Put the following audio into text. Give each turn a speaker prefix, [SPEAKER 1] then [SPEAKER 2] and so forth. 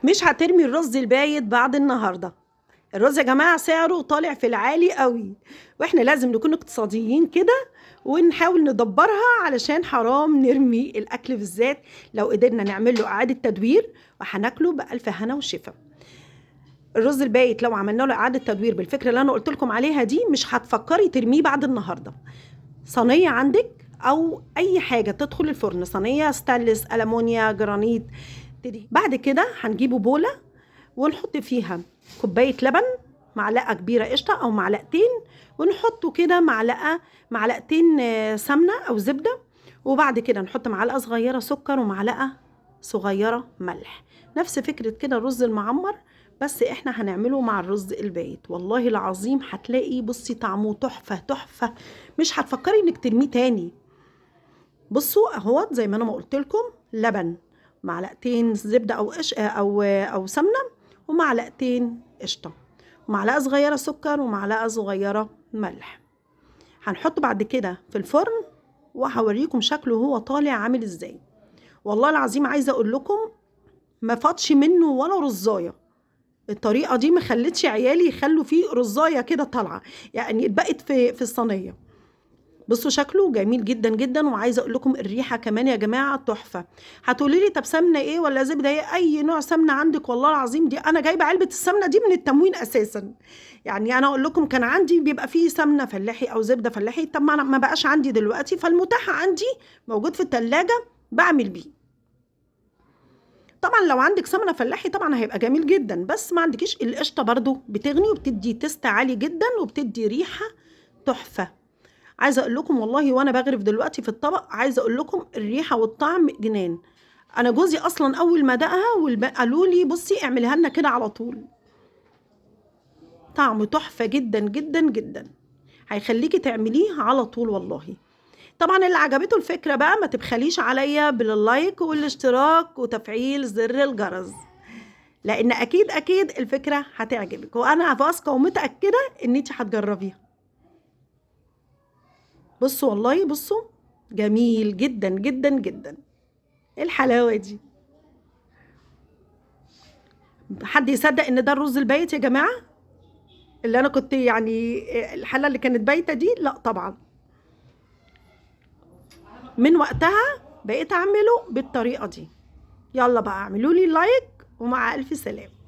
[SPEAKER 1] مش هترمي الرز البايت بعد النهارده. الرز يا جماعة سعره طالع في العالي قوي، واحنا لازم نكون اقتصاديين كده ونحاول ندبرها علشان حرام نرمي الاكل، بالذات لو قدرنا نعمل له اعاده تدوير وهناكله بالف هنا وشفا. الرز البايت لو عملنا له اعاده تدوير بالفكرة اللي انا قلت لكم عليها دي مش هتفكري ترميه بعد النهارده. صينية عندك او اي حاجة تدخل الفرن، صينية ستانلس، المونيا، جرانيت. بعد كده هنجيبه بوله ونحط فيها كوباية لبن، معلقه كبيرة قشطه او معلقتين، ونحطه كده معلقتين سمنه او زبدة، وبعد كده نحط معلقه صغيرة سكر ومعلقة صغيرة ملح. نفس فكرة كده الرز المعمر، بس احنا هنعمله مع الرز البايت. والله العظيم هتلاقي بصي طعمه تحفة تحفة، مش هتفكري انك ترميه تاني. بصوا اهوت زي ما انا ما قلت لكم، لبن، معلقتين زبدة او قش او سمنه، ومعلقتين قشطه، ومعلقة صغيرة سكر، ومعلقة صغيرة ملح. هنحطه بعد كده في الفرن وهوريكم شكله وهو طالع عامل ازاي. والله العظيم عايزه اقول لكم ما فاضش منه ولا رزايه. الطريقة دي ما خلتش عيالي يخلوا فيه رزايه كده طالعه، يعني اتبقت في الصينية. بصوا شكله جميل جدا جدا، وعايزه اقول لكم الريحة كمان يا جماعة تحفة. هتقولي لي طب سمنه ايه ولا زبدة ايه؟ اي نوع سمنه عندك والله العظيم. دي انا جايبه علبة السمنة دي من التموين اساسا، يعني انا اقول لكم كان عندي بيبقى فيه سمنه فلاحي او زبدة فلاحي، طب ما انا ما بقاش عندي دلوقتي، فالمتاح عندي موجود في الثلاجة بعمل بيه. طبعا لو عندك سمنه فلاحي طبعا هيبقى جميل جدا، بس ما عندكيش القشطه برضو بتغني وبتدي taste عالي جدا وبتدي ريحه تحفة. عايزه اقول لكم والله وانا بغرف دلوقتي في الطبق، عايزه اقول لكم الريحة والطعم جنان. انا جوزي اصلا اول ما دقها قالوا لي بصي اعملها لنا كده على طول. طعم تحفة جدا جدا جدا، هيخليكي تعمليه على طول والله. طبعا اللي عجبته الفكرة بقى ما تبخليش عليا بال like والاشتراك وتفعيل زر الجرس، لان اكيد اكيد الفكرة هتعجبك، وانا واثقة ومتاكده ان انت هتجربيها. بصوا والله بصوا جميل جدا جدا جدا. ايه الحلاوة دي؟ حد يصدق ان ده الرز البايت يا جماعة؟ اللي انا كنت يعني الحلة اللي كانت بايته دي؟ لا طبعا، من وقتها بقيت اعمله بالطريقة دي. يلا بقى اعملوا لي لايك، ومع الف سلامه.